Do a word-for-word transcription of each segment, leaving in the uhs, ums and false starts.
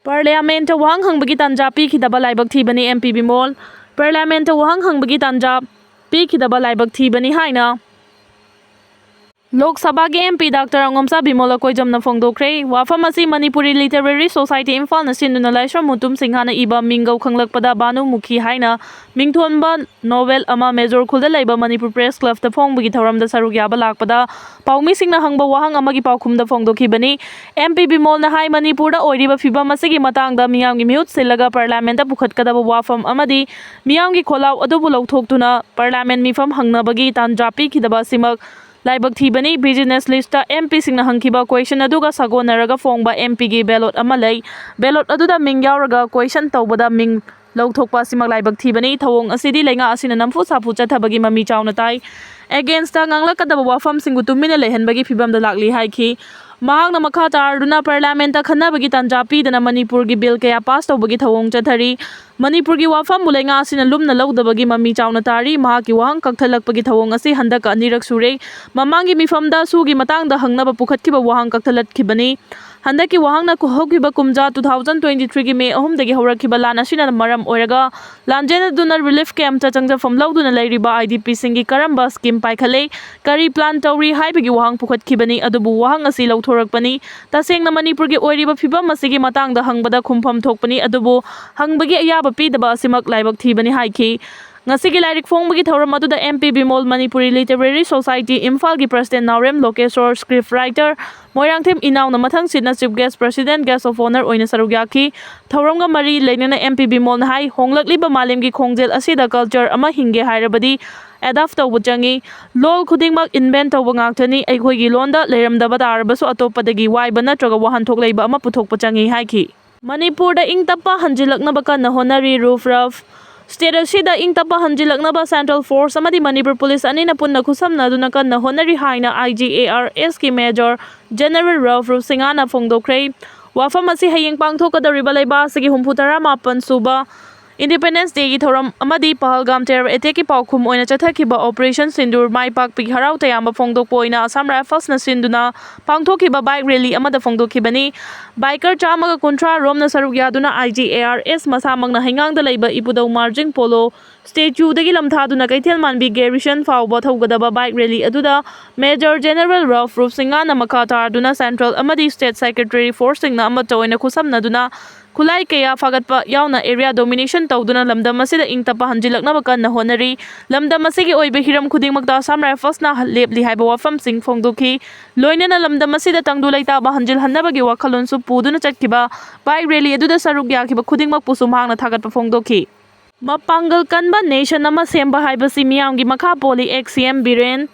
ꯄꯥꯔꯂꯤꯌꯥꯃꯦꯟꯠꯇ ꯋꯥꯍꯪ ꯍꯪꯕꯒꯤ ꯇꯥꯟꯖꯥ ꯄꯤꯈꯤꯗꯕ ꯂꯥꯏꯕꯛ ꯊꯤꯕꯅꯤ ꯑꯦꯝ ꯄꯤ ꯕꯤꯃꯣꯜ꯫ ꯄꯥꯔꯂꯤꯌꯥꯃꯦꯟꯠꯇ ꯋꯥꯍꯪ ꯍꯪꯕꯒꯤ ꯇꯥꯟꯖꯥ ꯄꯤꯈꯤꯗꯕ ꯂꯥꯏꯕꯛ ꯊꯤꯕꯅꯤ ꯍꯥꯏꯅ ꯂꯣꯛ ꯁꯚꯥꯒꯤ ꯑꯦꯝ ꯄꯤ ꯗꯥꯛꯇꯔ ꯑꯉꯣꯝꯆꯥ ꯕꯤꯃꯣꯜ ꯑꯀꯣꯏꯖꯝꯅ ꯐꯣꯡꯗꯣꯛꯈ꯭ꯔꯦ꯫ ꯋꯥꯐꯝ ꯑꯁꯤ ꯃꯅꯤꯄꯨꯔꯤ ꯂꯤꯇꯔꯦꯔꯤ ꯁꯣꯁꯥꯏꯇꯤ ꯏꯝꯐꯥꯜꯅ ꯁꯤꯟꯗꯨꯅ ꯂꯥꯏꯁ꯭ꯔꯝ ꯃꯨꯇꯨꯝ ꯁꯤꯡꯍꯥꯅ ꯏꯕ ꯃꯤꯡꯒꯧ ꯈꯪꯂꯛꯄꯗ ꯚꯥꯅꯨꯃꯨꯈꯤ ꯍꯥꯏꯅ ꯃꯤꯡꯊꯣꯟꯕ ꯅꯣꯕꯦꯜ ꯑꯃ ꯃꯦꯖꯣꯔ ꯈꯨꯜꯗ ꯂꯩꯕ ꯃꯅꯤꯄꯨꯔ ꯄ꯭ꯔꯦꯁ ꯀ꯭ꯂꯕꯇ ꯐꯣꯡꯕꯒꯤ ꯊꯧꯔꯝꯗ ꯁꯔꯨꯛ ꯌꯥꯕ ꯂꯥꯛꯄꯗ ꯄꯥꯎꯃꯤꯁꯤꯡꯅ ꯍꯪꯕ ꯋꯥꯍꯪ ꯑꯃꯒꯤ ꯄꯥꯎꯈꯨꯝꯗ ꯐꯣꯡꯗꯣꯛꯈꯤꯕꯅꯤ꯫ ꯑꯦꯝ ꯄꯤ ꯕꯤꯃꯣꯜꯅ ꯍꯥꯏ, ꯃꯅꯤꯄꯨꯔꯗ ꯑꯣꯏꯔꯤꯕ ꯐꯤꯕꯝ ꯑꯁꯤꯒꯤ ꯃꯇꯥꯡꯗ ꯃꯤꯌꯥꯝꯒꯤ ꯃꯤꯍꯨꯠ ꯁꯤꯜꯂꯒ ꯄꯥꯔꯂꯤꯌꯥꯃꯦꯟꯠꯇ ꯄꯨꯈꯠꯀꯗꯕ ꯋꯥꯐꯝ ꯑꯃꯗꯤ ꯃꯤꯌꯥꯝꯒꯤ ꯈꯣꯜꯂꯥꯎ ꯑꯗꯨꯕꯨ ꯂꯧꯊꯣꯛꯇꯨꯅ ꯄꯥꯔꯂꯤꯌꯥꯃꯦꯟꯠ ꯃꯤꯐꯝ ꯍꯪꯅꯕꯒꯤ ꯇꯥꯟꯖꯥ ꯄꯤꯈꯤꯗꯕ ꯑꯁꯤꯃꯛ ꯂꯥꯏꯕꯛ ꯊꯤꯕꯅꯤ꯫ ꯕꯤꯖꯤꯅꯦꯁ ꯂꯤꯁꯇ ꯑꯦꯝ ꯄꯤꯁꯤꯡꯅ ꯍꯪꯈꯤꯕ ꯀꯣꯏꯁꯟ ꯑꯗꯨꯒ ꯁꯥꯒꯣꯟꯅꯔꯒ ꯐꯣꯡꯕ ꯑꯦꯝ ꯄꯤꯒꯤ ꯕꯦꯂꯣꯠ ꯑꯃ ꯂꯩ꯫ ꯕꯦꯂꯣꯠ ꯑꯗꯨꯗ ꯃꯤꯡ ꯌꯥꯎꯔꯒ ꯀꯣꯏꯁꯟ ꯇꯧꯕꯗ ꯃꯤꯡ ꯂꯧꯊꯣꯛꯄ ꯑꯁꯤꯃꯛ ꯂꯥꯏꯕꯛ ꯊꯤꯕꯅꯤ꯫ ꯊꯧꯑꯣꯡ ꯑꯁꯤꯗꯤ ꯂꯩꯉꯥꯛ ꯑꯁꯤꯅ ꯅꯝꯐꯨ ꯁꯥꯐꯨ ꯆꯠꯊꯕꯒꯤ ꯃꯃꯤ ꯆꯥꯎꯅ ꯇꯥꯏ꯫ ꯑꯦꯒꯦꯟꯁꯇ ꯉꯥꯡꯂꯛꯀꯗꯕ ꯋꯥꯐꯝꯁꯤꯡꯕꯨ ꯇꯨꯃꯤꯟꯅ ꯂꯩꯍꯟꯕꯒꯤ ꯐꯤꯕꯝꯗ ꯂꯥꯛꯂꯤ ꯍꯥꯏꯈꯤ꯫ ꯃꯍꯥꯛꯅ ꯃꯈꯥ ꯇꯥꯔꯗꯨꯅ ꯄꯥꯔꯂꯤꯌꯥꯃꯦꯟꯠꯇ ꯈꯟꯅꯕꯒꯤ ꯇꯥꯟꯖꯥ ꯄꯤꯗꯅ ꯃꯅꯤꯄꯨꯔꯒꯤ ꯕꯤꯜ ꯀꯌꯥ ꯄꯥꯁ ꯇꯧꯕꯒꯤ ꯊꯧꯑꯣꯡ ꯆꯠꯊꯔꯤ꯫ ꯃꯅꯤꯄꯨꯔꯒꯤ ꯋꯥꯐꯝꯕꯨ ꯂꯩꯉꯥꯛ ꯑꯁꯤꯅ ꯂꯨꯝꯅ ꯂꯧꯗꯕꯒꯤ ꯃꯃꯤ ꯆꯥꯎꯅ ꯇꯥꯔꯤ꯫ ꯃꯍꯥꯛꯀꯤ ꯋꯥꯍꯪ ꯀꯛꯊꯠꯂꯛꯄꯒꯤ ꯊꯧꯑꯣꯡ ꯑꯁꯤ ꯍꯟꯗꯛꯀ ꯑꯅꯤꯔꯛ ꯁꯨꯔꯦ꯫ ꯃꯃꯥꯡꯒꯤ ꯃꯤꯐꯝꯗ ꯁꯨꯒꯤ ꯃꯇꯥꯡꯗ ꯍꯪꯅꯕ ꯄꯨꯈꯠꯈꯤꯕ ꯋꯥꯍꯪ ꯀꯛꯊꯠꯂꯛꯈꯤꯕꯅꯤ꯫ ꯍꯟꯗꯛꯀꯤ ꯋꯥꯍꯪꯅ ꯍꯧꯈꯤꯕ ꯀꯨꯝꯖꯥ two thousand twenty three ꯒꯤ ꯃꯦ ꯑꯍꯨꯝꯗꯒꯤ ꯍꯧꯔꯛꯈꯤꯕ ꯂꯥꯟ ꯑꯁꯤꯅ ꯃꯔꯝ ꯑꯣꯏꯔꯒ ꯂꯥꯟꯖꯦꯟꯅꯗꯨꯅ ꯔꯤꯂꯤꯐ ꯀꯦꯝꯞꯇ ꯆꯪꯖꯐꯝ ꯂꯧꯗꯨꯅ ꯂꯩꯔꯤꯕ ꯑꯥꯏ ꯗꯤ ꯄꯤꯁꯤꯡꯒꯤ ꯀꯔꯝꯕ ꯁ꯭ꯀꯤꯝ ꯄꯥꯏꯈꯠꯂꯦ, ꯀꯔꯤ ꯄ꯭ꯂꯥꯟ ꯇꯧꯔꯤ ꯍꯥꯏꯕꯒꯤ ꯋꯥꯍꯪ ꯄꯨꯈꯠꯈꯤꯕꯅꯤ꯫ ꯑꯗꯨꯕꯨ ꯋꯥꯍꯪ ꯑꯁꯤ ꯂꯧꯊꯣꯔꯛꯄꯅꯤ꯫ ꯇꯁꯦꯡꯅ ꯃꯅꯤꯄꯨꯔꯒꯤ ꯑꯣꯏꯔꯤꯕ ꯐꯤꯕꯝ ꯑꯁꯤꯒꯤ ꯃꯇꯥꯡꯗ ꯍꯪꯕꯗ ꯈꯨꯝꯐꯝ ꯊꯣꯛꯄꯅꯤ, ꯑꯗꯨꯕꯨ ꯍꯪꯕꯒꯤ ꯑꯌꯥꯕ ꯄꯤꯗꯕ ꯑꯁꯤꯃꯛ ꯂꯥꯏꯕꯛ ꯊꯤꯕꯅꯤ ꯍꯥꯏꯈꯤ꯫ ꯉꯁꯤꯒꯤ ꯂꯥꯏꯔꯤꯛ ꯐꯣꯡꯕꯒꯤ ꯊꯧꯔꯝ ꯑꯗꯨꯗ M P Bimol, Manipuri literary society ꯏꯝꯐꯥꯜꯒꯤ president Naorem Lokeshwar, script writer Moirangthem ꯏꯅꯥꯎꯅ ꯃꯊꯪꯁꯤꯠꯅ chief guest, president, guest of honour ꯑꯣꯏꯅ ꯁꯔꯨꯛ ꯌꯥꯈꯤ꯫ ꯊꯧꯔꯝꯒ ꯃꯔꯤ ꯂꯩꯅꯅ ꯑꯦꯝ ꯄꯤ ꯕꯤꯃꯣꯜꯅ ꯍꯥꯏ, ꯍꯣꯡꯂꯛꯂꯤꯕ ꯃꯥꯂꯦꯝꯒꯤ ꯈꯣꯡꯖꯦꯜ ꯑꯁꯤꯗ ꯀꯜꯆꯔ ꯑꯃ ꯍꯤꯡꯒꯦ ꯍꯥꯏꯔꯕꯗꯤ ꯑꯦꯗꯥꯞ ꯇꯧꯕ ꯆꯪꯏ꯫ ꯂꯣꯜ ꯈꯨꯗꯤꯡꯃꯛ ꯏꯟꯚꯦꯟꯠ ꯇꯧꯕ ꯉꯥꯛꯇꯅꯤ꯫ ꯑꯩꯈꯣꯏꯒꯤ ꯂꯣꯟꯗ ꯂꯩꯔꯝꯗꯕ ꯇꯥꯔꯕꯁꯨ ꯑꯇꯣꯞꯄꯗꯒꯤ ꯋꯥꯏꯕ ꯅꯠꯇ꯭ꯔꯒ ꯋꯥꯍꯟꯊꯣꯛ ꯂꯩꯕ ꯑꯃ ꯄꯨꯊꯣꯛꯄ ꯆꯪꯏ ꯍꯥꯏꯈꯤ꯫ ꯃꯅꯤꯄꯨꯔꯗ ꯏꯪ ꯇꯞꯄ ꯍꯟꯖꯤꯜꯂꯛꯅꯕ ꯀꯟꯅ ꯍꯣꯠꯅꯔꯤ ꯔꯨꯐ ꯔꯐ꯫ ꯁ꯭ꯇꯦꯠ ꯑꯁꯤꯗ ꯏꯪ ꯇꯞꯄ ꯍꯟꯖꯤꯜꯂꯛꯅꯕ ꯁꯦꯟꯇ꯭ꯔꯦꯜ ꯐꯣꯔꯁ ꯑꯃꯗꯤ ꯃꯅꯤꯄꯨꯔ ꯄꯨꯂꯤꯁ ꯑꯅꯤꯅ ꯄꯨꯟꯅ ꯈꯨꯠꯁꯝꯅꯗꯨꯅ ꯀꯟꯅ ꯍꯣꯠꯅꯔꯤ ꯍꯥꯏꯅ ꯑꯥꯏ ꯖꯤ ꯑꯦ ꯑꯥꯔ ꯑꯦꯁꯀꯤ ꯃꯦꯖꯔ ꯖꯦꯅꯔꯦꯜ ꯔꯐ ꯔꯨꯐ ꯁꯤꯡꯍꯥꯅ ꯐꯣꯡꯗꯣꯛꯈ꯭ꯔꯦ꯫ ꯋꯥꯐꯝ ꯑꯁꯤ ꯍꯌꯦꯡ ꯄꯥꯡꯊꯣꯛꯀꯗꯧꯔꯤꯕ ꯂꯩꯕꯥꯛ ꯑꯁꯤꯒꯤ ꯍꯨꯝꯐꯨ ꯇꯔꯥ ꯃꯥꯄꯟ ꯁꯨꯕ Independence Dayꯒꯤ ꯊꯧꯔꯝ ꯑꯃꯗꯤ ꯄꯍꯜꯒꯥꯝ terror attackꯀꯤ ꯄꯥꯎꯈꯨꯝ ꯑꯣꯏꯅ ꯆꯠꯊꯈꯤꯕ Operation Sindoor ꯃꯥꯏ ꯄꯥꯛꯄꯒꯤ ꯍꯔꯥꯎ ꯇꯌꯥꯝꯕ ꯐꯣꯡꯗꯣꯛꯄ ꯑꯣꯏꯅ Assam Riflesꯅ ꯁꯤꯟꯗꯨꯅ ꯄꯥꯡꯊꯣꯛꯈꯤꯕ bike rally ꯑꯃꯗ ꯐꯣꯡꯗꯣꯛꯈꯤꯕꯅꯤ꯫ Biker ꯆꯥꯝꯃꯒ ꯀꯨꯟꯊ꯭ꯔꯥ ꯔꯣꯝꯅ ꯁꯔꯨꯛ ꯌꯥꯗꯨꯅ I G A R S ꯃꯁꯥꯃꯛꯅ ꯍꯩꯉꯥꯡꯗ ꯂꯩꯕ ꯏꯄꯨꯗꯧ ꯃꯥꯔꯖꯤꯡ ꯄꯣꯂꯣ statueꯗꯒꯤ ꯂꯝꯊꯥꯗꯨꯅ ꯀꯩꯊꯦꯜ ꯃꯥꯟꯕꯤ Garrison ꯐꯥꯎꯕ ꯊꯧꯒꯗꯕ bike rally ꯑꯗꯨꯗ Major General Ralph ꯔꯨꯞꯁꯤꯡꯍꯥꯅ ꯃꯈꯥ ꯇꯥꯗꯨꯅ Central ꯑꯃꯗꯤ State Secretary forceꯁꯤꯡꯅ ꯑꯃꯠꯇ ꯑꯣꯏꯅ ꯈꯨꯠꯁꯝꯅꯗꯨꯅ ꯈꯨꯠꯂꯥꯏ ꯀꯌꯥ ꯐꯥꯒꯠꯄ ꯌꯥꯎꯅ area domination ꯇꯧꯗꯨꯅ ꯂꯝꯗꯝ ꯑꯁꯤꯗ ꯏꯪ ꯇꯞꯄ ꯍꯟꯖꯤꯜꯂꯛꯅꯕ ꯀꯟꯅ ꯍꯣꯠꯅꯔꯤ꯫ ꯂꯝꯗꯝ ꯑꯁꯤꯒꯤ ꯑꯣꯏꯕ ꯍꯤꯔꯝ ꯈꯨꯗꯤꯡꯃꯛꯇ Assam Riflesꯅ ꯂꯦꯞꯂꯤ ꯍꯥꯏꯕ ꯋꯥꯐꯝꯁꯤꯡ ꯐꯣꯡꯗꯣꯛꯈꯤ꯫ ꯂꯣꯏꯅꯅ ꯂꯝꯗꯝ ꯑꯁꯤꯗ ꯇꯪꯗꯨ ꯂꯩꯇꯥꯕ ꯍꯟꯖꯤꯜꯍꯟꯅꯕꯒꯤ ꯋꯥꯈꯜꯂꯣꯟꯁꯨ ꯄꯨꯗꯨꯅ ꯆꯠꯈꯤꯕ bike rally ꯑꯗꯨꯗ ꯁꯔꯨꯛ ꯌꯥꯈꯤꯕ ꯈꯨꯗꯤꯡꯃꯛꯄꯨꯁꯨ ꯃꯍꯥꯛꯅ ꯊꯥꯒꯠꯄ ꯐꯣꯡꯗꯣꯛꯈꯤ꯫ ꯃꯄꯥꯡꯒꯜ ꯀꯟꯕ nation ꯑꯃ ꯁꯦꯝꯕ ꯍꯥꯏꯕꯁꯤ ꯃꯤꯌꯥꯝꯒꯤ ꯃꯈꯥ ꯄꯣꯜꯂꯤ, ex C M ꯕꯤꯔꯦꯟ꯫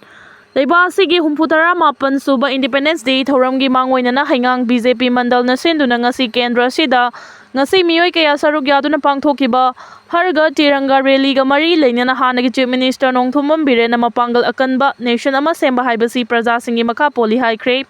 ꯂꯩꯕꯥꯛ ꯑꯁꯤꯒꯤ ꯍꯨꯝꯐꯨ ꯇꯔꯥ ꯃꯥꯄꯟ ꯁꯨꯕ Independence Day ꯊꯧꯔꯝꯒꯤ ꯃꯥꯡꯑꯣꯏꯅꯅ ꯍꯩꯉꯥꯡ B J P ꯃꯟꯗꯜꯅ ꯁꯤꯟꯗꯨꯅ ꯉꯁꯤ ꯀꯦꯟꯗ꯭ꯔ ꯑꯁꯤꯗ ꯉꯁꯤ ꯃꯤꯑꯣꯏ ꯀꯌꯥ ꯁꯔꯨꯛ ꯌꯥꯗꯨꯅ ꯄꯥꯡꯊꯣꯛꯈꯤꯕ ꯍꯔ ꯘꯔ ꯇꯤꯔꯪꯒꯥ rallyꯒ ꯃꯔꯤ ꯂꯩꯅꯅ ꯍꯥꯟꯅꯒꯤ Chief Minister ꯅꯣꯡꯊꯣꯝꯕꯝ ꯕꯤꯔꯦꯟꯅ ꯃꯄꯥꯡꯒꯜ ꯑꯀꯟꯕ nation ꯑꯃ ꯁꯦꯝꯕ ꯍꯥꯏꯕꯁꯤ ꯄ꯭ꯔꯖꯥꯁꯤꯡꯒꯤ ꯃꯈꯥ ꯄꯣꯜꯂꯤ ꯍꯥꯏꯈ꯭ꯔꯦ꯫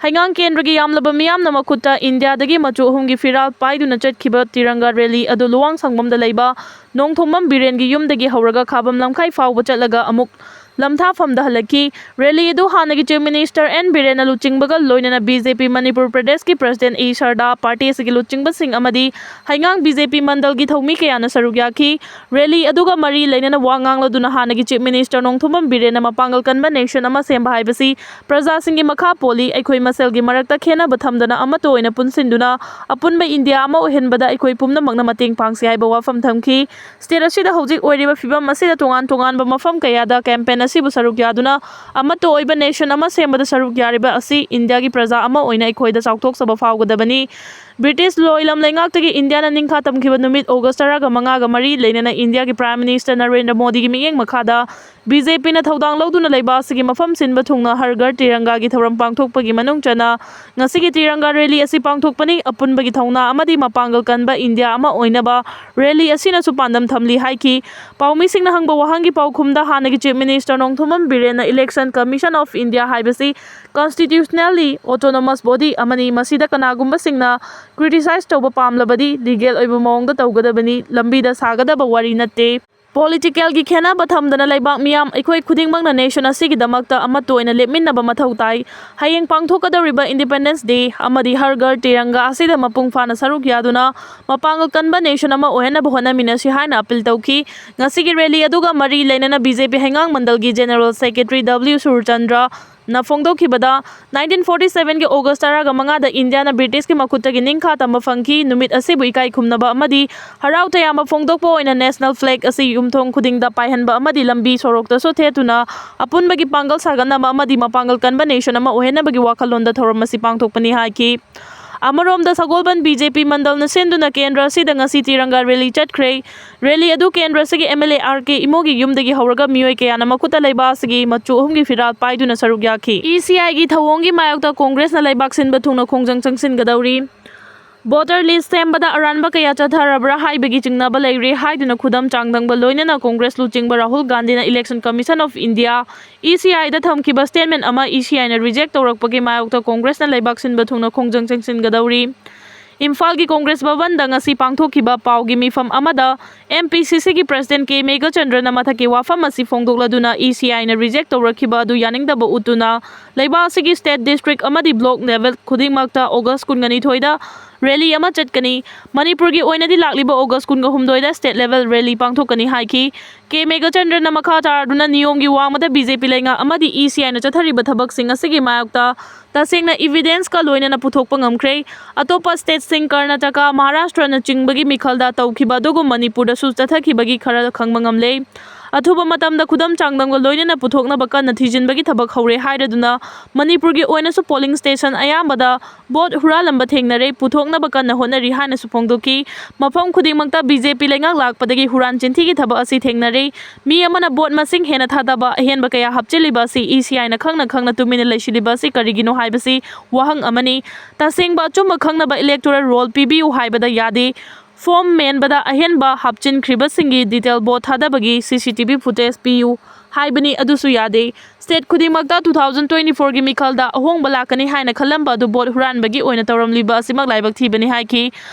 ꯍꯩꯉꯥꯡ ꯀꯦꯟꯗ꯭ꯔꯒꯤ ꯌꯥꯝꯂꯕ ꯃꯤꯌꯥꯝꯅ ꯃꯈꯨꯠꯇ ꯏꯟꯗꯤꯌꯥꯗꯒꯤ ꯃꯆꯨ ꯑꯍꯨꯝꯒꯤ ꯐꯤꯔꯥꯜ ꯄꯥꯏꯗꯨꯅ ꯆꯠꯈꯤꯕ ꯇꯤꯔꯪꯒꯥ rally ꯑꯗꯨ ꯂꯨꯋꯥꯡꯁꯪꯕꯝꯗ ꯂꯩꯕ ꯅꯣꯡꯊꯣꯝꯕꯝ ꯕꯤꯔꯦꯟꯒꯤ ꯌꯨꯝꯗꯒꯤ ꯍꯧꯔꯒ ꯈꯥꯕꯝ ꯂꯝꯈꯥꯏ ꯐꯥꯎꯕ ꯆꯠꯂꯒ ꯑꯃꯨꯛ ꯂꯝꯊꯥꯐꯝꯗ ꯍꯜꯂꯛꯈꯤ꯫ Rally ꯑꯗꯨ ꯍꯥꯟꯅꯒꯤ Chief Minister N ꯕꯤꯔꯦꯟꯅ ꯂꯨꯆꯤꯡꯕꯒ ꯂꯣꯏꯅꯅ B J P ꯃꯅꯤꯄꯨꯔ ꯄ꯭ꯔꯗꯦꯁꯀꯤ President E ꯁꯔꯗꯥ, party ꯑꯁꯤꯒꯤ ꯂꯨꯆꯤꯡꯕꯁꯤꯡ ꯑꯃꯗꯤ ꯍꯩꯉꯥꯡ B J P ꯃꯟꯗꯜꯒꯤ ꯊꯧꯃꯤ ꯀꯌꯥꯅ ꯁꯔꯨꯛ ꯌꯥꯈꯤ꯫ Rally ꯑꯗꯨꯒ ꯃꯔꯤ ꯂꯩꯅꯅ ꯋꯥ ꯉꯥꯡꯂꯗꯨꯅ ꯍꯥꯟꯅꯒꯤ Chief Minister ꯅꯣꯡꯊꯣꯝꯕꯝ ꯕꯤꯔꯦꯟꯅ ꯃꯄꯥꯡꯒꯜ ꯀꯟꯕ nation ꯑꯃ ꯁꯦꯝꯕ ꯍꯥꯏꯕꯁꯤ ꯄ꯭ꯔꯖꯥꯁꯤꯡꯒꯤ ꯃꯈꯥ ꯄꯣꯜꯂꯤ꯫ ꯑꯩꯈꯣꯏ ꯃꯁꯦꯜꯒꯤ ꯃꯔꯛꯇ ꯈꯦꯟꯅꯕ ꯊꯝꯗꯅ ꯑꯃꯠꯇ ꯑꯣꯏꯅ ꯄꯨꯟꯁꯤꯟꯗꯨꯅ ꯑꯄꯨꯟꯕ ꯏꯟꯗꯤꯌꯥ ꯑꯃ ꯑꯣꯏꯍꯟꯕꯗ ꯑꯩꯈꯣꯏ ꯄꯨꯝꯅꯃꯛꯅ ꯃꯇꯦꯡ ꯄꯥꯡꯁꯤ ꯍꯥꯏꯕ ꯋꯥꯐꯝ ꯊꯝꯈꯤ꯫ State ꯑꯁꯤꯗ ꯍꯧꯖꯤꯛ ꯑꯣꯏꯔꯤꯕ ꯐꯤꯕꯝ ꯑꯁꯤꯗ ꯇꯣꯉꯥꯟ ꯇꯣꯉꯥꯟꯕ ꯃꯐꯝ ꯀꯌꯥꯗ campaign ꯑꯁꯤꯕꯨ ꯁꯔꯨꯛ ꯌꯥꯗꯨꯅ ꯑꯃꯠꯇ ꯑꯣꯏꯕ nation ꯑꯃ ꯁꯦꯝꯕꯗ ꯁꯔꯨꯛ ꯌꯥꯔꯤꯕ ꯑꯁꯤ ꯏꯟꯗꯤꯌꯥꯒꯤ ꯄ꯭ꯔꯖꯥ ꯑꯃ ꯑꯣꯏꯅ ꯑꯩꯈꯣꯏꯗ ꯆꯥꯎꯊꯣꯛꯆꯕ ꯐꯥꯎꯒꯗꯕꯅꯤ꯫ British ꯂꯣꯏꯂꯝ ꯂꯩꯉꯥꯛꯇꯒꯤ ꯏꯟꯗꯤꯌꯥꯅ ꯅꯤꯡꯈꯥ ꯇꯝꯈꯤꯕ ꯅꯨꯃꯤꯠ August ꯇꯔꯥꯒ ꯃꯉꯥꯒ ꯃꯔꯤ ꯂꯩꯅꯅ ꯏꯟꯗꯤꯌꯥꯒꯤ Prime Minister ꯅꯔꯦꯟꯗ꯭ꯔ ꯃꯣꯗꯤꯒꯤ ꯃꯤꯠꯌꯦꯡ ꯃꯈꯥꯗ B J Pꯅ ꯊꯧꯗꯥꯡ ꯂꯧꯗꯨꯅ ꯂꯩꯕꯥꯛ ꯑꯁꯤꯒꯤ ꯃꯐꯝ ꯁꯤꯟꯕ ꯊꯨꯡꯅ ꯍꯔ ꯘꯔ ꯇꯤꯔꯪꯒꯥꯒꯤ ꯊꯧꯔꯝ ꯄꯥꯡꯊꯣꯛꯄꯒꯤ ꯃꯅꯨꯡ ꯆꯟꯅ ꯉꯁꯤꯒꯤ ꯇꯤꯔꯪꯒꯥ rally ꯑꯁꯤ ꯄꯥꯡꯊꯣꯛꯄꯅꯤ꯫ ꯑꯄꯨꯟꯕꯒꯤ ꯊꯧꯅꯥ ꯑꯃꯗꯤ ꯃꯄꯥꯡꯒꯜ ꯀꯟꯕ ꯏꯟꯗꯤꯌꯥ ꯑꯃ ꯑꯣꯏꯅꯕ rally ꯑꯁꯤꯅꯁꯨ ꯄꯥꯟꯗꯝ ꯊꯝꯂꯤ ꯍꯥꯏꯈꯤ꯫ ꯄꯥꯎꯃꯤꯁꯤꯡꯅ ꯍꯪꯕ ꯋꯥꯍꯪꯒꯤ ꯄꯥꯎꯈꯨꯝꯗ ꯍꯥꯟꯅꯒꯤ Chief Minister ꯗꯣꯛꯇꯔ ꯅꯣꯡꯊꯣꯝꯕꯝ ꯕꯤꯔꯦꯟꯅ Election Commission of India ꯍꯥꯏꯕꯁꯤ constitutionally autonomous body ꯑꯃꯅꯤ, ꯃꯁꯤꯗ ꯀꯅꯥꯒꯨꯝꯕꯁꯤꯡꯅ criticize ꯇꯧꯕ ꯄꯥꯝꯂꯕꯗꯤ legal ꯑꯣꯏꯕ ꯃꯑꯣꯡꯗ ꯇꯧꯒꯗꯕꯅꯤ, ꯂꯝꯕꯤꯗ ꯁꯥꯒꯗꯕ ꯋꯥꯔꯤ ꯅꯠꯇꯦ꯫ Political ꯒꯤ ꯈꯦꯠꯅꯕ ꯊꯝꯗꯅ ꯂꯩꯕꯥꯛ ꯃꯤꯌꯥꯝ ꯑꯩꯈꯣꯏ ꯈꯨꯗꯤꯡꯃꯛꯅ nation ꯑꯁꯤꯒꯤꯗꯃꯛꯇ ꯑꯃꯠꯇ ꯑꯣꯏꯅ ꯂꯦꯞꯃꯤꯟꯅꯕ ꯃꯊꯧ ꯇꯥꯏ꯫ ꯍꯌꯦꯡ ꯄꯥꯡꯊꯣꯛꯀꯗꯧꯔꯤꯕ Independence Day ꯑꯃꯗꯤ ꯍꯔ ꯘꯔ ꯇꯤꯔꯪꯒꯥ ꯑꯁꯤꯗ ꯃꯄꯨꯡ ꯐꯥꯅ ꯁꯔꯨꯛ ꯌꯥꯗꯨꯅ ꯃꯄꯥꯡꯒꯜ ꯀꯟꯕ nation ꯑꯃ ꯑꯣꯏꯍꯟꯅꯕ ꯍꯣꯠꯅꯃꯤꯟꯅꯁꯤ ꯍꯥꯏꯅ appeal ꯇꯧꯈꯤ꯫ ꯉꯁꯤꯒꯤ rally ꯑꯗꯨꯒ ꯃꯔꯤ ꯂꯩꯅꯅ B J P ꯍꯩꯉꯥꯡ ꯃꯟꯗꯜꯒꯤ General Secretary W Surchandra ꯅ ꯐꯣꯡꯗꯣꯛꯈꯤꯕꯗ, nineteen forty seven ꯒꯤ August ꯇꯔꯥꯒ ꯃꯉꯥꯗ ꯏꯟꯗꯤꯌꯥꯅ British ꯀꯤ ꯃꯈꯨꯠꯇꯒꯤ ꯅꯤꯡꯈꯥ ꯇꯝꯕ ꯐꯪꯈꯤ꯫ ꯅꯨꯃꯤꯠ ꯑꯁꯤꯕꯨ ꯏꯀꯥꯏ ꯈꯨꯝꯅꯕ ꯑꯃꯗꯤ ꯍꯔꯥꯎ ꯇꯌꯥꯝꯕ ꯐꯣꯡꯗꯣꯛꯄ ꯑꯣꯏꯅ national flag ꯑꯁꯤ ꯌꯨꯝꯊꯣꯡ ꯈꯨꯗꯤꯡꯗ ꯄꯥꯏꯍꯟꯕ ꯑꯃꯗꯤ ꯂꯝꯕꯤ ꯁꯣꯔꯣꯛꯇꯁꯨ ꯊꯦꯠꯇꯨꯅ ꯑꯄꯨꯟꯕꯒꯤ ꯄꯥꯡꯒꯜ ꯁꯥꯒꯠꯅꯕ ꯑꯃꯗꯤ ꯃꯄꯥꯡꯒꯜ ꯀꯟꯕ nation ꯑꯃ ꯑꯣꯏꯍꯟꯅꯕꯒꯤ ꯋꯥꯈꯜꯂꯣꯟꯗ ꯊꯧꯔꯝ ꯑꯁꯤ ꯄꯥꯡꯊꯣꯛꯄꯅꯤ ꯍꯥꯏꯈꯤ꯫ ꯑꯃꯔꯣꯝꯗ, ꯁꯒꯣꯜꯕꯟ B J P ꯃꯟꯗꯜꯅ ꯁꯤꯟꯗꯨꯅ ꯀꯦꯟꯗ꯭ꯔ ꯑꯁꯤꯗ ꯉꯁꯤ ꯇꯤꯔꯪꯒꯥ rally ꯆꯠꯈ꯭ꯔꯦ꯫ Rally ꯑꯗꯨ ꯀꯦꯟꯗ꯭ꯔ ꯑꯁꯤꯒꯤ M L A R K ꯏꯃꯣꯒꯤ ꯌꯨꯝꯗꯒꯤ ꯍꯧꯔꯒ ꯃꯤꯑꯣꯏ ꯀꯌꯥꯅ ꯃꯈꯨꯠꯇ ꯂꯩꯕꯥꯛ ꯑꯁꯤꯒꯤ ꯃꯆꯨ ꯑꯍꯨꯝꯒꯤ ꯐꯤꯔꯥꯜ ꯄꯥꯏꯗꯨꯅ ꯁꯔꯨꯛ ꯌꯥꯈꯤ꯫ E C I ꯒꯤ ꯊꯧꯑꯣꯡꯒꯤ ꯃꯥꯌꯣꯛꯇ ꯀꯣꯡꯒ꯭ꯔꯦꯁꯅ ꯂꯩꯕꯥꯛ ꯁꯤꯟꯕ ꯊꯨꯡꯅ ꯈꯣꯡꯖꯪ ꯆꯪꯁꯤꯟꯒꯗꯧꯔꯤ꯫ Voter list ꯁꯦꯝꯕꯗ ꯑꯔꯥꯟꯕ ꯀꯌꯥ ꯆꯠꯊꯔꯕ꯭ꯔꯥ ꯍꯥꯏꯕꯒꯤ ꯆꯤꯡꯅꯕ ꯂꯩꯔꯦ ꯍꯥꯏꯗꯨꯅ ꯈꯨꯗꯝ ꯆꯥꯡꯗꯝꯕ ꯂꯣꯏꯅꯅ ꯀꯣꯡꯒ꯭ꯔꯦꯁ ꯂꯨꯆꯤꯡꯕ ꯔꯥꯍꯨꯜ ꯒꯥꯟꯙꯤꯅ Election Commission of India, E C I ꯗ ꯊꯝꯈꯤꯕ statement ꯑꯃ E C I ꯅ reject ꯇꯧꯔꯛꯄꯒꯤ ꯃꯥꯌꯣꯛꯇ ꯀꯣꯡꯒ꯭ꯔꯦꯁꯅ ꯂꯩꯕꯥꯛ ꯁꯤꯟꯕ ꯊꯨꯡꯅ ꯈꯣꯡꯖꯪ ꯆꯪꯁꯤꯟꯒꯗꯧꯔꯤ꯫ ꯏꯝꯐꯥꯜꯒꯤ ꯀꯣꯡꯒ꯭ꯔꯦꯁ ꯚꯕꯟꯗ ꯉꯁꯤ ꯄꯥꯡꯊꯣꯛꯈꯤꯕ ꯄꯥꯎꯒꯤ ꯃꯤꯐꯝ ꯑꯃꯗ M P C C ꯒꯤ President K ꯃꯦꯘꯆꯟꯗ꯭ꯔꯅ ꯃꯊꯛꯀꯤ ꯋꯥꯐꯝ ꯑꯁꯤ ꯐꯣꯡꯗꯣꯛꯂꯗꯨꯅ E C I ꯅ reject ꯇꯧꯔꯛꯈꯤꯕ ꯑꯗꯨ ꯌꯥꯅꯤꯡꯗꯕ ꯎꯠꯇꯨꯅ ꯂꯩꯕꯥꯛ ꯑꯁꯤꯒꯤ state district ꯑꯃꯗꯤ block level ꯈꯨꯗꯤꯡꯃꯛꯇ August ꯀꯨꯟꯒꯅꯤꯊꯣꯏꯗ rally ꯑꯃ ꯆꯠꯀꯅꯤ꯫ ꯃꯅꯤꯄꯨꯔꯒꯤ ꯑꯣꯏꯅꯗꯤ ꯂꯥꯛꯂꯤꯕ August ꯀꯨꯟꯒ ꯍꯨꯝꯗꯣꯏꯗ state level rally ꯄꯥꯡꯊꯣꯛꯀꯅꯤ ꯍꯥꯏꯈꯤ꯫ K ꯃꯦꯘꯆꯟꯗ꯭ꯔꯅ ꯃꯈꯥ ꯇꯥꯗꯨꯅ ꯅꯤꯌꯣꯝꯒꯤ ꯋꯥꯡꯃꯗ B J P ꯂꯩꯉꯥꯛ ꯑꯃꯗꯤ E C I ꯅ ꯆꯠꯊꯔꯤꯕ ꯊꯕꯛꯁꯤꯡ ꯑꯁꯤꯒꯤ ꯃꯥꯌꯣꯛꯇ ꯇꯁꯦꯡꯅ evidence ꯀ ꯂꯣꯏꯅꯅ ꯄꯨꯊꯣꯛꯄ ꯉꯝꯈ꯭ꯔꯦ꯫ ꯑꯇꯣꯞꯄ state ꯁꯤꯡ ꯀꯔꯅꯥꯇꯀꯥ, ꯃꯍꯥꯔꯥꯁꯇ꯭ꯔꯅꯆꯤꯡꯕꯒꯤ ꯃꯤꯈꯜꯗ ꯇꯧꯈꯤꯕ ꯑꯗꯨꯒꯨꯝ ꯃꯅꯤꯄꯨꯔꯗꯁꯨ ꯆꯠꯊꯈꯤꯕꯒꯤ ꯈꯔ ꯈꯪꯕ ꯉꯝꯂꯦ꯫ ꯑꯊꯨꯕ ꯃꯇꯝꯗ ꯈꯨꯗꯝ ꯆꯥꯡꯗꯝꯒ ꯂꯣꯏꯅꯅ ꯄꯨꯊꯣꯛꯅꯕ ꯀꯟꯅ ꯊꯤꯖꯤꯟꯕꯒꯤ ꯊꯕꯛ ꯍꯧꯔꯦ ꯍꯥꯏꯔꯗꯨꯅ ꯃꯅꯤꯄꯨꯔꯒꯤ ꯑꯣꯏꯅꯁꯨ polling station ꯑꯌꯥꯝꯕꯗ vote ꯍꯨꯔꯥꯜꯂꯝꯕ ꯊꯦꯡꯅꯔꯦ, ꯄꯨꯊꯣꯛꯅꯕ ꯀꯟꯅ ꯍꯣꯠꯅꯔꯤ ꯍꯥꯏꯅꯁꯨ ꯐꯣꯡꯗꯣꯛꯈꯤ꯫ ꯃꯐꯝ ꯈꯨꯗꯤꯡꯃꯛꯇ B J P ꯂꯩꯉꯥꯛ ꯂꯥꯛꯄꯗꯒꯤ ꯍꯨꯔꯥꯟ ꯆꯤꯟꯊꯤꯒꯤ ꯊꯕꯛ ꯑꯁꯤ ꯊꯦꯡꯅꯔꯦ꯫ ꯃꯤ ꯑꯃꯅ vote ꯃꯁꯤꯡ ꯍꯦꯟꯅ ꯊꯥꯗꯕ, ꯑꯍꯦꯟꯕ ꯀꯌꯥ ꯍꯥꯞꯆꯤꯜꯂꯤꯕ ꯑꯁꯤ E C I ꯅ ꯈꯪꯅ ꯈꯪꯅ ꯇꯨꯃꯤꯟꯅ ꯂꯩꯁꯤꯜꯂꯤꯕ ꯑꯁꯤ ꯀꯔꯤꯒꯤꯅꯣ ꯍꯥꯏꯕꯁꯤ ꯋꯥꯍꯪ ꯑꯃꯅꯤ꯫ ꯇꯁꯦꯡꯕ ꯑꯆꯨꯝꯕ ꯈꯪꯅꯕ electoral roll ꯄꯤꯕꯤꯌꯨ ꯍꯥꯏꯕꯗ ꯌꯥꯗꯦ꯫ ꯐꯣꯝ ꯃꯦꯟꯕꯗ ꯑꯍꯦꯟꯕ ꯍꯥꯞꯆꯤꯟꯈ꯭ꯔꯤꯕꯁꯤꯡꯒꯤ ꯗꯤꯇꯦꯜ ꯚꯣꯠ ꯊꯥꯗꯕꯒꯤ ꯁꯤ ꯁꯤ ꯇꯤ ꯚꯤ ꯐꯨꯇꯦꯖ ꯄꯤꯌꯨ ꯍꯥꯏꯕꯅꯤ, ꯑꯗꯨꯁꯨ ꯌꯥꯗꯦ꯫ ꯁ꯭ꯇꯦꯠ ꯈꯨꯗꯤꯡꯃꯛꯇ ꯇꯨ ꯊꯥꯎꯖꯟ ꯇ꯭ꯋꯦꯟꯇꯤ ꯐꯣꯔꯒꯤ ꯃꯤꯈꯜꯗ ꯑꯍꯣꯡꯕ ꯂꯥꯛꯀꯅꯤ ꯍꯥꯏꯅ ꯈꯜꯂꯝꯕ ꯑꯗꯨ ꯚꯣꯠ ꯍꯨꯔꯥꯟꯕꯒꯤ ꯑꯣꯏꯅ ꯇꯧꯔꯝꯂꯤꯕ ꯑꯁꯤꯃꯛ ꯂꯥꯏꯕꯛ ꯊꯤꯕꯅꯤ ꯍꯥꯏꯈꯤ꯫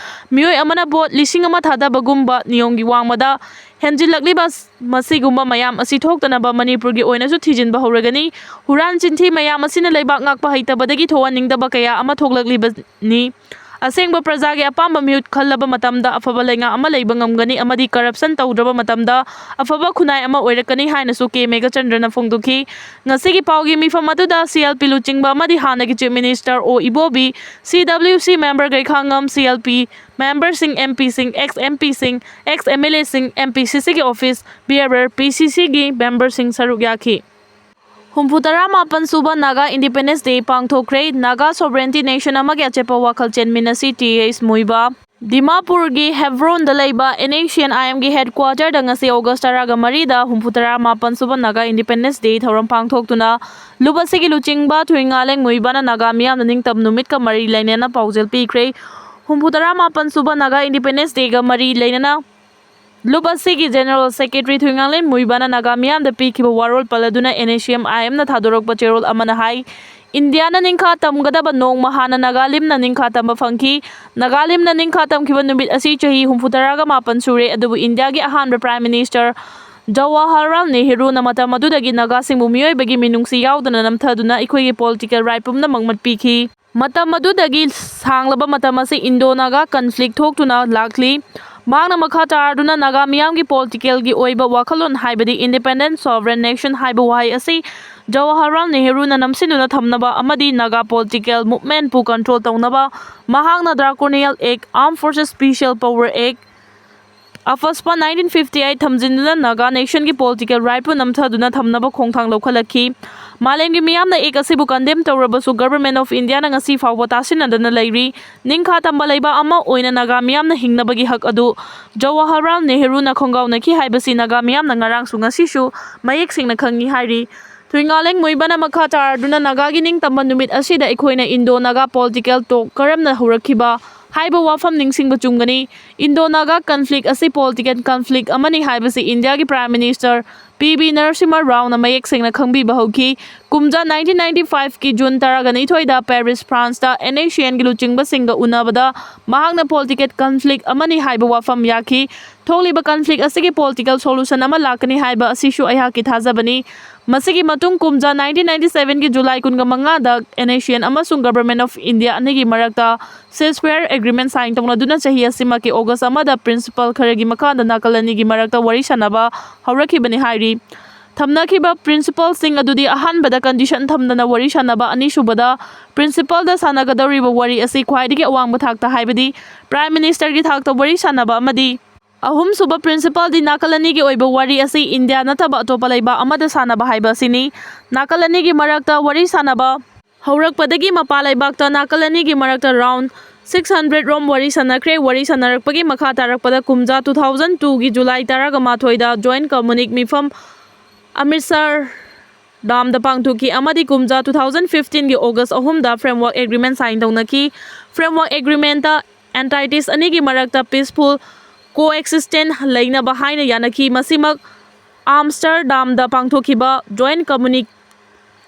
ꯃꯤꯑꯣꯏ ꯑꯃꯅ ꯚꯣꯠ ꯂꯤꯁꯤꯡ ꯑꯃ ꯊꯥꯗꯕꯒꯨꯝꯕ ꯅꯤꯌꯣꯝꯒꯤ ꯋꯥꯡꯃꯗ ꯍꯦꯟꯖꯤꯜꯂꯛꯂꯤꯕ ꯃꯁꯤꯒꯨꯝꯕ ꯃꯌꯥꯝ ꯑꯁꯤ ꯊꯣꯛꯇꯅꯕ ꯃꯅꯤꯄꯨꯔꯒꯤ ꯑꯣꯏꯅꯁꯨ ꯊꯤꯖꯤꯟꯕ ꯍꯧꯔꯒꯅꯤ꯫ ꯍꯨꯔꯥꯟ ꯆꯤꯟꯊꯤ ꯃꯌꯥꯝ ꯑꯁꯤꯅ ꯂꯩꯕꯥꯛ ꯉꯥꯛꯄ ꯍꯩꯇꯕꯗꯒꯤ ꯊꯣꯛꯍꯟꯅꯤꯡꯗꯕ ꯀꯌꯥ ꯑꯃ ꯊꯣꯛꯂꯛꯂꯤꯕꯅꯤ꯫ ꯑꯁꯦꯡꯕ ꯄ꯭ꯔꯖꯥꯒꯤ ꯑꯄꯥꯝꯕ ꯃꯤꯍꯨꯠ ꯈꯜꯂꯕ ꯃꯇꯝꯗ ꯑꯐꯕ ꯂꯩꯉꯥꯛ ꯑꯃ ꯂꯩꯕ ꯉꯝꯒꯅꯤ ꯑꯃꯗꯤ ꯀꯔꯞꯁꯟ ꯇꯧꯗ꯭ꯔꯕ ꯃꯇꯝꯗ ꯑꯐꯕ ꯈꯨꯟꯅꯥꯏ ꯑꯃ ꯑꯣꯏꯔꯛꯀꯅꯤ ꯍꯥꯏꯅꯁꯨ ꯀꯦ ꯃꯦꯘꯆꯟꯗ꯭ꯔꯅ ꯐꯣꯡꯗꯣꯛꯈꯤ꯫ ꯉꯁꯤꯒꯤ ꯄꯥꯎꯒꯤ ꯃꯤꯐꯝ ꯑꯗꯨꯗ ꯁꯤ ꯑꯦꯜ ꯄꯤ ꯂꯨꯆꯤꯡꯕ ꯑꯃꯗꯤ ꯍꯥꯟꯅꯒꯤ ꯆꯤꯐ ꯃꯤꯅꯤꯁꯇꯔ ꯑꯣ ꯏꯕꯣꯕꯤ, ꯁꯤ ꯗꯕ꯭ꯂꯤꯌꯨ ꯁꯤ ꯃꯦꯝꯕꯔ ꯒꯩꯈꯥꯉꯝ, ꯁꯤ ꯑꯦꯜ ꯄꯤ ꯃꯦꯝꯕꯔꯁꯤꯡ, ꯑꯦꯝ ꯄꯤꯁꯤꯡ, ꯑꯦꯛꯁ ꯑꯦꯝ ꯄꯤꯁꯤꯡ, ꯑꯦꯛꯁ ꯑꯦꯝ ꯑꯦꯜ ꯑꯦꯁꯤꯡ, ꯑꯦꯝ ꯄꯤ ꯁꯤ ꯁꯤꯒꯤ ꯑꯣꯐꯤꯁ ꯕꯤꯌꯔꯔ, ꯄꯤ ꯁꯤ ꯁꯤꯒꯤ ꯃꯦꯝꯕꯔꯁꯤꯡ ꯁꯔꯨꯛ ꯌꯥꯈꯤ꯫ ꯍꯨꯝꯐꯨ ꯇꯔꯥ ꯃꯥꯄꯟ ꯁꯨꯕ ꯅꯥꯒꯥ ꯏꯟꯗꯤꯄꯦꯟꯗꯦꯟꯁ ꯗꯦ ꯄꯥꯡꯊꯣꯛꯈ꯭ꯔꯦ꯫ ꯅꯥꯒꯥ ꯁꯣꯚꯔꯦꯟꯇꯤ ꯅꯦꯁꯟ ꯑꯃꯒꯤ ꯑꯆꯦꯠꯄ ꯋꯥꯈꯜ ꯆꯦꯟꯃꯤꯟꯅꯁꯤ, ꯇꯤ ꯑꯦꯁ ꯃꯨꯏꯕꯥ꯫ ꯗꯤꯃꯥꯄꯨꯔꯒꯤ ꯍꯦꯕ꯭ꯔꯣꯟꯗ ꯂꯩꯕ ꯑꯦꯟ ꯑꯦꯁ ꯁꯤ ꯑꯦꯟ ꯑꯥꯏ ꯑꯦꯝꯒꯤ ꯍꯦꯗꯀ꯭ꯋꯥꯇꯔꯗ ꯉꯁꯤ ꯑꯣꯒꯁ ꯇꯔꯥꯒ ꯃꯔꯤꯗ ꯍꯨꯝꯐꯨ ꯇꯔꯥ ꯃꯥꯄꯟ ꯁꯨꯕ ꯅꯥꯒꯥ ꯏꯟꯗꯤꯄꯦꯟꯗꯦꯟꯁ ꯗꯦ ꯊꯧꯔꯝ ꯄꯥꯡꯊꯣꯛꯇꯨꯅ ꯂꯨꯞ ꯑꯁꯤꯒꯤ ꯂꯨꯆꯤꯡꯕ ꯊꯨꯏꯉꯥꯂꯦꯡ ꯃꯨꯏꯕꯥꯅ ꯅꯥꯒꯥ ꯃꯤꯌꯥꯝꯅ ꯅꯤꯡꯇꯝ ꯅꯨꯃꯤꯠꯀ ꯃꯔꯤ ꯂꯩꯅꯅ ꯄꯥꯎꯖꯦꯜ ꯄꯤꯈ꯭ꯔꯦ꯫ ꯍꯨꯝꯐꯨ ꯇꯔꯥ ꯃꯥꯄꯟ ꯁꯨꯕ ꯅꯥꯒꯥ ꯏꯟꯗꯤꯄꯦꯟꯗꯦꯟꯁ ꯗꯦꯒ ꯃꯔꯤ ꯂꯩꯅꯅ ꯂꯨꯞ ꯑꯁꯤꯒꯤ ꯖꯦꯅꯔꯦꯜ ꯁꯦꯀ꯭ꯔꯦꯇꯔꯤ ꯊꯨꯏꯉꯥꯂꯦꯡ ꯃꯨꯏꯕꯥꯅ ꯅꯥꯒꯥ ꯃꯤꯌꯥꯝꯗ ꯄꯤꯈꯤꯕ ꯋꯥꯔꯣꯜ ꯄꯜꯂꯗꯨꯅ ꯑꯦꯟ ꯑꯦꯁ ꯁꯤ ꯑꯦꯟ ꯑꯥꯏ ꯑꯦꯝꯅ ꯊꯥꯗꯣꯔꯛꯄ ꯆꯦꯔꯣꯜ ꯑꯃꯅ ꯍꯥꯏ, ꯏꯟꯗꯤꯌꯥꯅ ꯅꯤꯡꯈꯥ ꯇꯝꯒꯗꯕ ꯅꯣꯡꯃ ꯍꯥꯟꯅ ꯅꯥꯒꯥꯂꯤꯝꯅ ꯅꯤꯡꯈꯥ ꯇꯝꯕ ꯐꯪꯈꯤ꯫ ꯅꯥꯒꯥꯂꯤꯝꯅ ꯅꯤꯡꯈꯥ ꯇꯝꯈꯤꯕ ꯅꯨꯃꯤꯠ ꯑꯁꯤ ꯆꯍꯤ ꯍꯨꯝꯐꯨ ꯇꯔꯥꯒ ꯃꯥꯄꯟ ꯁꯨꯔꯦ, ꯑꯗꯨꯕꯨ ꯏꯟꯗꯤꯌꯥꯒꯤ ꯑꯍꯥꯟꯕ ꯄ꯭ꯔꯥꯏꯝ ꯃꯤꯅꯤꯁꯇꯔ ꯖꯋꯥꯍꯔꯂꯥꯜ ꯅꯦꯍꯔꯨꯅ ꯃꯇꯝ ꯑꯗꯨꯗꯒꯤ ꯅꯥꯒꯥꯁꯤꯡꯕꯨ ꯃꯤꯑꯣꯏꯕꯒꯤ ꯃꯤꯅꯨꯡꯁꯤ ꯌꯥꯎꯗꯅ ꯅꯝꯊꯗꯨꯅ ꯑꯩꯈꯣꯏꯒꯤ ꯄꯣꯂꯤꯇꯤꯀꯦꯜ ꯔꯥꯏꯠ ꯄꯨꯝꯅꯃꯛ ꯃꯠꯄꯤꯈꯤ꯫ ꯃꯇꯝ ꯑꯗꯨꯗꯒꯤ ꯁꯥꯡꯂꯕ ꯃꯇꯝ ꯑꯁꯤ ꯏꯟꯗꯣ ꯅꯥꯒꯥ ꯀꯟꯐ꯭ꯂꯤꯛ ꯊꯣꯛꯇꯨꯅ ꯂꯥꯛꯂꯤ꯫ ꯃꯍꯥꯛꯅ ꯃꯈꯥ ꯇꯥꯔꯗꯨꯅ ꯅꯥꯒꯥ ꯃꯤꯌꯥꯝꯒꯤ ꯄꯣꯂꯤꯇꯤꯀꯦꯜꯒꯤ ꯑꯣꯏꯕ ꯋꯥꯈꯜꯂꯣꯟ, ꯍꯥꯏꯕꯗꯤ ꯏꯟꯗꯤꯄꯦꯟꯗꯦꯟ ꯁꯣꯚꯔꯦꯟ ꯅꯦꯁꯟ ꯍꯥꯏꯕ ꯋꯥꯍꯩ ꯑꯁꯤ ꯖꯋꯥꯍꯔꯂꯥꯜ ꯅꯦꯍꯔꯨꯅ ꯅꯝꯁꯤꯟꯗꯨꯅ ꯊꯝꯅꯕ ꯑꯃꯗꯤ ꯅꯥꯒꯥ ꯄꯣꯂꯤꯇꯤꯀꯦꯜ ꯃꯨꯚꯃꯦꯟꯠꯄꯨ ꯀꯟꯇ꯭ꯔꯣꯜ ꯇꯧꯅꯕ ꯃꯍꯥꯛꯅ draconian act, armed forces special power act, AFSPA nineteen fifty eight ꯊꯝꯖꯤꯟꯗꯨꯅ ꯅꯥꯒꯥ ꯅꯦꯁꯟꯒꯤ ꯄꯣꯂꯤꯇꯤꯀꯦꯜ ꯔꯥꯏꯠꯄꯨ ꯅꯝꯊꯗꯨꯅ ꯊꯝꯅꯕ ꯈꯣꯡꯊꯥꯡ ꯂꯧꯈꯠꯂꯛꯈꯤ꯫ ꯃꯥꯂꯦꯝꯒꯤ ꯃꯤꯌꯥꯝꯅ ꯑꯦꯛ ꯑꯁꯤꯕꯨ ꯀꯟꯗꯦꯝ ꯇꯧꯔꯕꯁꯨ, ꯒꯚꯔꯟꯃꯦꯟꯠ ꯑꯣꯐ ꯏꯟꯗꯤꯌꯥꯅ ꯉꯁꯤ ꯐꯥꯎꯕ ꯇꯥꯁꯤꯟꯅꯗꯅ ꯂꯩꯔꯤ꯫ ꯅꯤꯡꯈꯥ ꯇꯝꯕ ꯂꯩꯕꯥꯛ ꯑꯃ ꯑꯣꯏꯅ ꯅꯥꯒꯥ ꯃꯤꯌꯥꯝꯅ ꯍꯤꯡꯅꯕꯒꯤ ꯍꯛ ꯑꯗꯨ ꯖꯋꯥꯍꯔꯂꯥꯜ ꯅꯦꯍꯔꯨꯅ ꯈꯣꯡꯒꯥꯎꯅꯈꯤ ꯍꯥꯏꯕꯁꯤ ꯅꯥꯒꯥ ꯃꯤꯌꯥꯝꯅ ꯉꯔꯥꯡꯁꯨ ꯉꯁꯤꯁꯨ ꯃꯌꯦꯛ ꯁꯦꯡꯅ ꯈꯪꯏ ꯍꯥꯏꯔꯤ꯫ ꯊꯨꯏꯉꯥꯂꯦꯡ ꯃꯨꯏꯕꯅ ꯃꯈꯥ ꯇꯥꯔꯗꯨꯅ ꯅꯥꯒꯥꯒꯤ ꯅꯤꯡꯇꯝꯕ ꯅꯨꯃꯤꯠ ꯑꯁꯤꯗ ꯑꯩꯈꯣꯏꯅ ꯏꯟꯗꯣ ꯅꯥꯒꯥ ꯄꯣꯂꯤꯇꯤꯀꯦꯜ ꯇꯣꯛ ꯀꯔꯝꯅ ꯍꯧꯔꯛꯈꯤꯕ, ꯍꯥꯏꯕ ꯋꯥꯐꯝ ꯅꯤꯡꯁꯤꯡꯕ ꯆꯨꯝꯒꯅꯤ꯫ Indo-Naga conflict ꯑꯁꯤ political conflict ꯑꯃꯅꯤ ꯍꯥꯏꯕꯁꯤ ꯏꯟꯗꯤꯌꯥꯒꯤ Prime Minister P V Narasimha Raoꯅ ꯃꯌꯦꯛ ꯁꯦꯡꯅ ꯈꯪꯕꯤꯕ ꯍꯧꯈꯤ꯫ ꯀꯨꯝꯖꯥ nineteen ninety five ꯀꯤ June ꯇꯔꯥꯒ ꯅꯤꯊꯣꯏꯗ Paris, Franceꯇ NACNꯒꯤ ꯂꯨꯆꯤꯡꯕꯁꯤꯡꯒ ꯎꯅꯕꯗ ꯃꯍꯥꯛꯅ political conflict ꯑꯃꯅꯤ ꯍꯥꯏꯕ ꯋꯥꯐꯝ ꯌꯥꯈꯤ꯫ ꯊꯣꯛꯂꯤꯕ conflict ꯑꯁꯤꯒꯤ political solution ꯑꯃ ꯂꯥꯛꯀꯅꯤ ꯍꯥꯏꯕ ꯑꯁꯤꯁꯨ ꯑꯩꯍꯥꯛꯀꯤ ꯊꯥꯖꯕꯅꯤ꯫ ꯃꯁꯤꯒꯤ ꯃꯇꯨꯡ ꯀꯨꯝꯖꯥ nineteen ninety sevenꯒꯤ July ꯀꯨꯟꯒ ꯃꯉꯥꯗ NACN ꯑꯃꯁꯨꯡ Government of India ꯑꯅꯤꯒꯤ ꯃꯔꯛꯇ ceasefire agreement sign ꯇꯧꯅꯗꯨꯅ ꯆꯍꯤ ꯑꯁꯤꯃꯛꯀꯤ August ꯑꯃꯗ principle ꯈꯔꯒꯤ ꯃꯈꯥꯗ ꯅꯥꯀꯜ ꯑꯅꯤꯒꯤ ꯃꯔꯛꯇ ꯋꯥꯔꯤ ꯁꯥꯅꯕ ꯍꯧꯔꯛꯈꯤꯕꯅꯤ ꯍꯥꯏꯔꯤ꯫ ꯊꯝꯅꯈꯤꯕ principleꯁꯤꯡ ꯑꯗꯨꯗꯤ ꯑꯍꯥꯟꯕꯗ condition ꯊꯝꯗꯅ ꯋꯥꯔꯤ ꯁꯥꯅꯕ, ꯑꯅꯤꯁꯨꯕꯗ principleꯗ ꯁꯥꯟꯅꯒꯗꯧꯔꯤꯕ ꯋꯥꯔꯤ ꯑꯁꯤ ꯈ꯭ꯋꯥꯏꯗꯒꯤ ꯑꯋꯥꯡꯕ ꯊꯥꯛꯇ ꯍꯥꯏꯕꯗꯤ Prime Ministerꯒꯤ ꯊꯥꯛꯇ ꯋꯥꯔꯤ ꯁꯥꯅꯕ ꯑꯃꯗꯤ ꯑꯍꯨꯝꯁꯨꯕ principleꯗꯤ ꯅꯥꯀꯜ ꯑꯅꯤꯒꯤ ꯑꯣꯏꯕ ꯋꯥꯔꯤ ꯑꯁꯤ ꯏꯟꯗꯤꯌꯥ ꯅꯠꯇꯕ ꯑꯇꯣꯞꯄ ꯂꯩꯕꯥꯛ ꯑꯃꯗ ꯁꯥꯅꯕ ꯍꯥꯏꯕ ꯑꯁꯤꯅꯤ꯫ ꯅꯥꯀꯜ ꯑꯅꯤꯒꯤ ꯃꯔꯛꯇ ꯋꯥꯔꯤ ꯁꯥꯅꯕ ꯍꯧꯔꯛꯄꯗꯒꯤ ꯃꯄꯥꯟ ꯂꯩꯕꯥꯛꯇ ꯅꯥꯀꯜ ꯑꯅꯤꯒꯤ ꯃꯔꯛꯇ round six hundred ꯔꯣꯝ ꯋꯥꯔꯤ ꯁꯥꯅꯈ꯭ꯔꯦ꯫ ꯋꯥꯔꯤ ꯁꯥꯅꯔꯛꯄꯒꯤ ꯃꯈꯥ ꯇꯥꯔꯛꯄꯗ ꯀꯨꯝꯖꯥ two thousand twoꯒꯤ July ꯇꯔꯥꯒ ꯃꯥꯊꯣꯏꯗ joint communique ꯃꯤꯐꯝ ꯑꯃ꯭ꯔꯤꯠꯁꯔ ꯗꯥꯝꯗ ꯄꯥꯡꯊꯣꯛꯈꯤ ꯑꯃꯗꯤ ꯀꯨꯝꯖꯥ two thousand fifteenꯒꯤ August ꯑꯍꯨꯝꯗ framework agreement sign ꯇꯧꯅꯈꯤ꯫ Framework agreementꯇ entities ꯑꯅꯤꯒꯤ ꯃꯔꯛꯇ peaceful coexistence ꯂꯩꯅꯕ ꯍꯥꯏꯅ ꯌꯥꯅꯈꯤ꯫ ꯃꯁꯤꯃꯛ ꯑꯥꯝꯁꯇꯔꯗꯥꯝꯗ ꯄꯥꯡꯊꯣꯛꯈꯤꯕ joint communique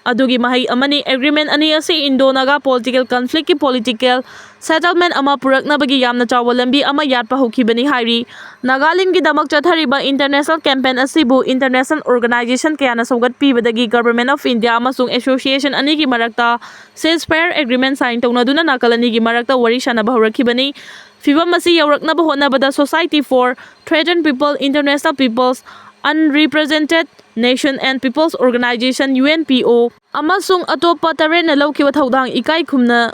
ꯑꯗꯨꯒꯤ ꯃꯍꯩ ꯑꯃꯅꯤ꯫ Agreement ꯑꯅꯤ ꯑꯁꯤ Indo-Naga political conflictꯀꯤ political settlement ꯑꯃ ꯄꯨꯔꯛꯅꯕꯒꯤ ꯌꯥꯝꯅ ꯆꯥꯎꯕ ꯂꯝꯕꯤ ꯑꯃ ꯌꯥꯠꯄ ꯍꯧꯈꯤꯕꯅꯤ ꯍꯥꯏꯔꯤ꯫ ꯅꯥꯒꯥꯂꯦꯟꯒꯤꯗꯃꯛ ꯆꯠꯊꯔꯤꯕ international campaign ꯑꯁꯤꯕꯨ international organization ꯀꯌꯥꯅ ꯁꯧꯒꯠꯄꯤꯕꯗꯒꯤ Government of India ꯑꯃꯁꯨꯡ association ꯑꯅꯤꯒꯤ ꯃꯔꯛꯇ ceasefire agreement sign ꯇꯧꯅꯗꯨꯅ ꯅꯥꯀꯜ ꯑꯅꯤꯒꯤ ꯃꯔꯛꯇ ꯋꯥꯔꯤ ꯁꯥꯅꯕ ꯍꯧꯔꯛꯈꯤꯕꯅꯤ꯫ ꯐꯤꯚꯝ ꯑꯁꯤ ꯌꯧꯔꯛꯅꯕ ꯍꯣꯠꯅꯕꯗ Society for Threatened People, International Peoples, Unrepresented Nation and Peoples Organization, UNPO, ꯑꯃꯁꯨꯡ ꯑꯇꯣꯞꯄ ꯇꯔꯦꯠꯅ ꯂꯧꯈꯤꯕ ꯊꯧꯗꯥꯡ ꯏꯀꯥꯏ ꯈꯨꯝꯅ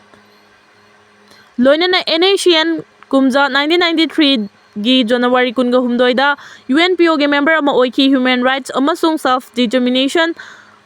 ꯂꯣꯏꯅꯅ NACN ꯀꯨꯝꯖꯥ nineteen ninety-threeꯒꯤ January ꯀꯨꯟꯒ ꯍꯨꯝꯗꯣꯏꯗ UNPOꯒꯤ member ꯑꯃ ꯑꯣꯏꯈꯤ꯫ Human rights ꯑꯃꯁꯨꯡ self determination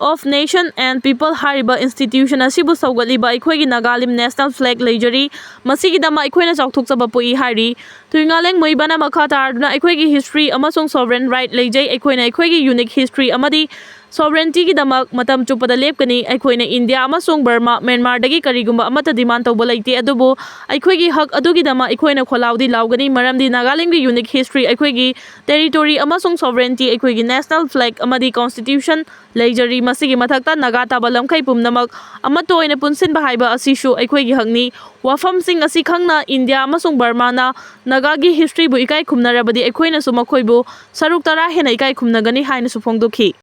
of nation and people ꯍꯥꯏꯔꯤꯕ institution ꯑꯁꯤꯕꯨ ꯁꯧꯒꯠꯂꯤꯕ ꯑꯩꯈꯣꯏꯒꯤ ꯅꯥꯒꯥꯂꯦꯟ national flag ꯂꯩꯖꯔꯤ꯫ ꯃꯁꯤꯒꯤꯗꯃꯛ ꯑꯩꯈꯣꯏꯅ ꯆꯥꯎꯊꯣꯛꯆꯕ ꯄꯣꯛꯏ ꯍꯥꯏꯔꯤ꯫ ꯊꯨꯏꯉꯥꯂꯦꯡ ꯃꯨꯏꯕꯅ ꯃꯈꯥ ꯇꯥꯔꯗꯨꯅ ꯑꯩꯈꯣꯏꯒꯤ history ꯑꯃꯁꯨꯡ sovereign right ꯂꯩꯖꯩ꯫ ꯑꯩꯈꯣꯏꯅ ꯑꯩꯈꯣꯏꯒꯤ unique history ꯑꯃꯗꯤ ꯁꯣꯚꯔꯦꯟꯇꯤꯒꯤꯗꯃꯛ ꯃꯇꯝ ꯆꯨꯞꯄꯗ ꯂꯦꯞꯀꯅꯤ꯫ ꯑꯩꯈꯣꯏꯅ ꯏꯟꯗꯤꯌꯥ ꯑꯃꯁꯨꯡ ꯕꯔꯃꯥ, ꯃ꯭ꯌꯥꯟꯃꯥꯔꯗꯒꯤ ꯀꯔꯤꯒꯨꯝꯕ ꯑꯃꯠꯇ ꯗꯤꯃꯥꯟ ꯇꯧꯕ ꯂꯩꯇꯦ, ꯑꯗꯨꯕꯨ ꯑꯩꯈꯣꯏꯒꯤ ꯍꯛ ꯑꯗꯨꯒꯤꯗꯃꯛ ꯑꯩꯈꯣꯏꯅ ꯈꯣꯜꯂꯥꯎꯗꯤ ꯂꯥꯎꯒꯅꯤ, ꯃꯔꯝꯗꯤ ꯅꯥꯒꯥꯂꯦꯟꯗꯒꯤ ꯌꯨꯅꯤꯛ ꯍꯤꯁꯇ꯭ꯔꯤ, ꯑꯩꯈꯣꯏꯒꯤ ꯇꯦꯔꯤꯇꯣꯔꯤ ꯑꯃꯁꯨꯡ ꯁꯣꯚꯔꯦꯟꯇꯤ, ꯑꯩꯈꯣꯏꯒꯤ ꯅꯦꯁꯅꯦꯜ ꯐ꯭ꯂꯦꯒ ꯑꯃꯗꯤ ꯀꯣꯟꯁꯇꯤꯇ꯭ꯌꯨꯁꯟ ꯂꯩꯖꯔꯤ꯫ ꯃꯁꯤꯒꯤ ꯃꯊꯛꯇ ꯅꯥꯒꯥ ꯇꯥꯕ ꯂꯝꯈꯩ ꯄꯨꯝꯅꯃꯛ ꯑꯃꯠꯇ ꯑꯣꯏꯅ ꯄꯨꯟꯁꯤꯟꯕ ꯍꯥꯏꯕ ꯑꯁꯤꯁꯨ ꯑꯩꯈꯣꯏꯒꯤ ꯍꯛꯅꯤ꯫ ꯋꯥꯐꯝꯁꯤꯡ ꯑꯁꯤ ꯈꯪꯅ ꯏꯟꯗꯤꯌꯥ ꯑꯃꯁꯨꯡ ꯕꯔꯃꯥꯅ ꯅꯥꯒꯥꯒꯤ ꯍꯤꯁꯇ꯭ꯔꯤꯕꯨ ꯏꯀꯥꯏ ꯈꯨꯝꯅꯔꯕꯗꯤ ꯑꯩꯈꯣꯏꯅꯁꯨ ꯃꯈꯣꯏꯕꯨ ꯁꯔꯨꯛ ꯇꯔꯥ ꯍꯦꯟꯅ ꯏꯀꯥꯏ ꯈꯨꯝꯅꯒꯅꯤ ꯍꯥꯏꯅꯁꯨ ꯐꯣꯡꯗꯣꯛꯈꯤ꯫